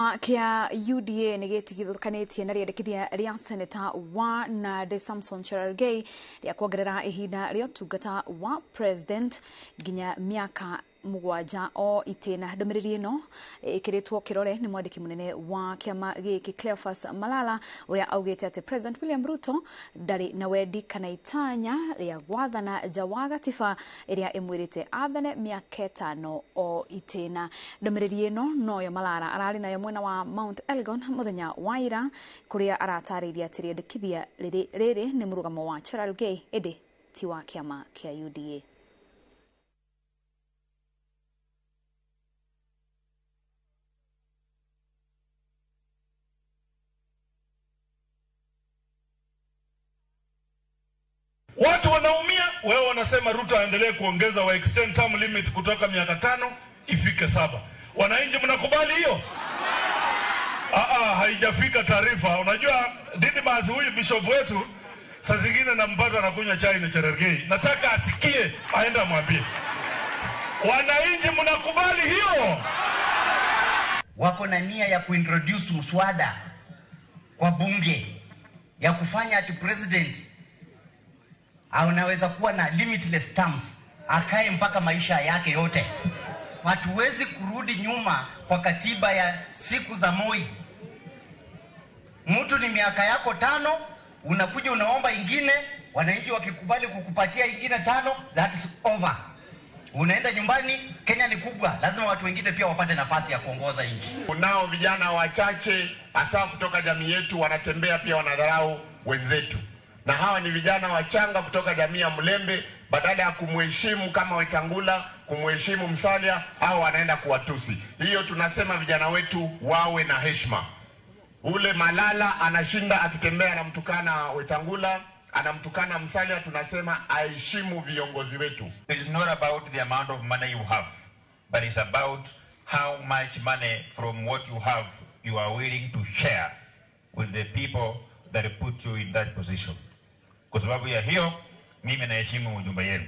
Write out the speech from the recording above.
Kĩa UDA nĩ gĩtigithũkanĩtie na rĩendekithia rĩa Seneta wa Nandi Samson Cherargei rĩa kuongerera ihinda rĩa ũtungata wa president nginya mĩaka 7 o itĩna. Ndũmĩrĩri ĩno ĩkĩrĩtwo kĩrore nĩ mwandĩki mũnene wa kĩama gĩkĩ Cleophas Malala, ũrĩa augĩte atĩ President William Ruto ndarĩ na wendi kana itanya rĩa gwathana nja wa gatiba ĩrĩa ĩmwĩrĩte athane mĩaka 5 o itĩna. Ndũmĩrĩri ĩno noyo Malala ararĩ nayo mwena wa Mount Elgon mũthenya wa ira, kũrĩa aratarĩirie atĩ rĩendekithia rĩrĩ nĩ mũrũgamo wa Cherargei ĩndĩ ti wa kĩama kĩa UDA. Watu wanaumia, wewe wanasema Ruto aendelee kuongeza wa extend term limit kutoka miaka 5 ifike 7. Wananchi mnakubali hiyo? Haijafika taarifa. Unajua Didmas huyu bishop wetu saa zingine nampata anakunywa chai na Cherargei. Nataka asikie aende amwambie. Wananchi mnakubali hiyo? Wako na nia ya kuintroduce mswada kwa bunge ya kufanya ati president anaweza kuwa na limitless terms, akae mpaka maisha yake yote. Hatuwezi kurudi nyuma kwa katiba ya siku za Moi. Mtu ni miaka yako 5, unakuja unaomba ingine, wananchi wakikubali kukupatia ingine 5, that is over. Unaenda nyumbani. Kenya ni kubwa, lazima watu wengine pia wapate nafasi ya kuongoza nchi. Kunao vijana wachache hasa kutoka jamii yetu wanatembea pia wanadharau wenzetu. Na hawa ni vijana wachanga kutoka jamii ya Mlembe, badala ya kumheshimu kama Wetangula, kumheshimu Musalia, au wanaenda kuwatusi. Hiyo tunasema vijana wetu wawe na heshima. Ule Malala anashinda akitembea anamtukana Wetangula, anamtukana Musalia, tunasema aheshimu viongozi wetu. It is not about the amount of money you have, but it's about how much money from what you have you are willing to share with the people that put you in that position. Kwa sababu ya hiyo, mimi naheshimu ujumbe yenu.